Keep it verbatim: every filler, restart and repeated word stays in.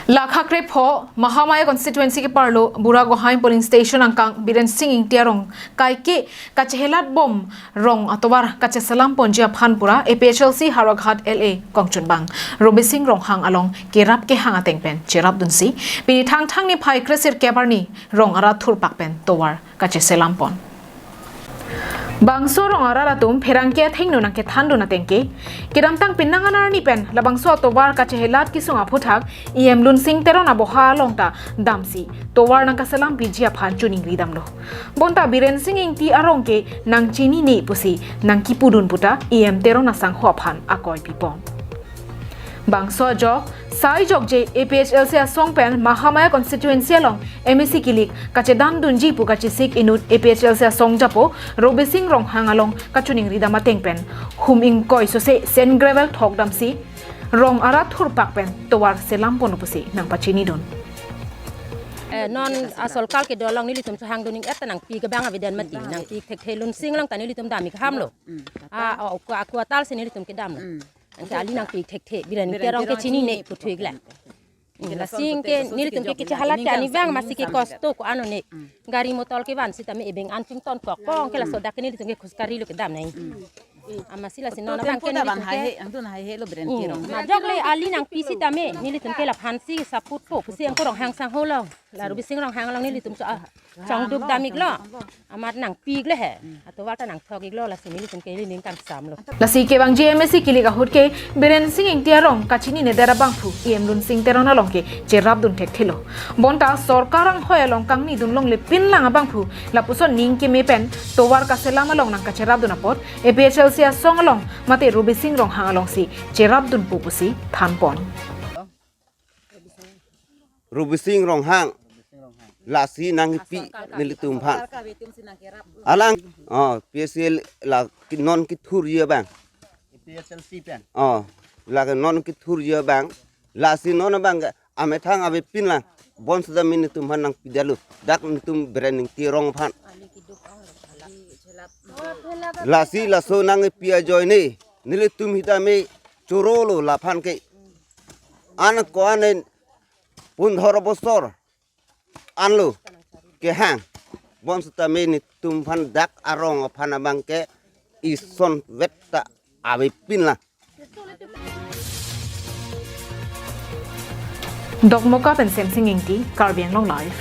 Lakha krepho Mahamaya constituency keparlo Buragohain polling station angkang Biren Singh Ingti arong kaike kachehelat bom rong atovar kacheselam ponji aphan pura A P H L C Howraghat L A kongchunbang Robising Ronghang along kerap kehang ateng pen cherapdunsi pini Thangthang niphai kresirkep arni rong arat thurpak pen tovar kacheselam pon. Bangso rong arat atum pherangke athengno nangkethandun ateng ke, kedamtang penang an arni pen labangso atovar kachehelat kesung aphuthak E M Lunsing Teron aboha along ta damsi tovar nangkaselam piji aphan choningri damlo. Bonta Biren Singh Ingti arong ke nangchinine pusi nangkipudun puta E M Teron asangho aphan akoi pipon. Bangso ajok, sai jokje A P H L C asong pen Mahamaya constituency along M A C kilik kachedandunji pu kachesik inut A P H L C asong japo Robising Ronghang along kachoningri dam ateng pen hum ingkoi sose sand gravel thok damsi rong arat thurpak pen tovar selam ponlo pusi nangpachinidun. Eh, non asolkal kedo along nelitum chehangdun ning et ta nangpi kebang avedet mati, nangpi thekthe, Lunsing along ta nelitum dam ik hamlo. Ah, oh, aku, aku atal si nelitum kedamlo. Anke ali nangpi thekthe, Biren Biren Teron Teron kechinine chinine puthik le. Hmm, lasi ke nelitum ke kechehalat ke ani vang masi ke kosto ko-an one. Gari motor kevan sitame ebeng an chington kok pong ke laso dak ke nelitum ke khus kari lo kedam nai. Amatsi lasi non abang ke nelitum ke hai he, angtun hai he lo Biren Hmm, Teron. Majok le ali nangpi sitame nelitum ke laphan si saput po pusi angko Ronghang sangho along. La Robising Ronghang along nelitum cho, ah, chongduk dam iklo. Amat nangpi iklo he. Atovar ta nangthok iklo, lasi nelitum ke ili ning kangsamlo. Lasi kevangji M A C kilik ahut ke Biren Singh Ingti arong kachinine det abangphu E M Lunsing Teron along ke cherapdun thekthelo. Bonta sorkar anghoi along kangnidun longle pinlang abangphu lapuson ning keme pen tovar kaselam along nangkacherapdun apot A P H L C asong along mate Robising Ronghang alongsi cherapdunpo pusi thanpon. Robising Ronghang lasi nangpi nelitum aphan. Alang, oh, P S L la ke non kethurji abang. P S L C pen. Oh, la ke non kethurji abang. Lasi non abang ke amethang avepin lang. Bonsita nelitum aphan nangpidetlo. Dak nelitum Biren Ingti arong aphan. Lasi laso nangpi ajoine nelitum sitame chorolo laphan ke. An ko-an pundhor bosor anlo kehang. Bonsitame nelitum aphan dak arong aphan abang ke isonvet ta avepin lang. Dokmoka pen Semsing Ingti, Karbi Anglong Live.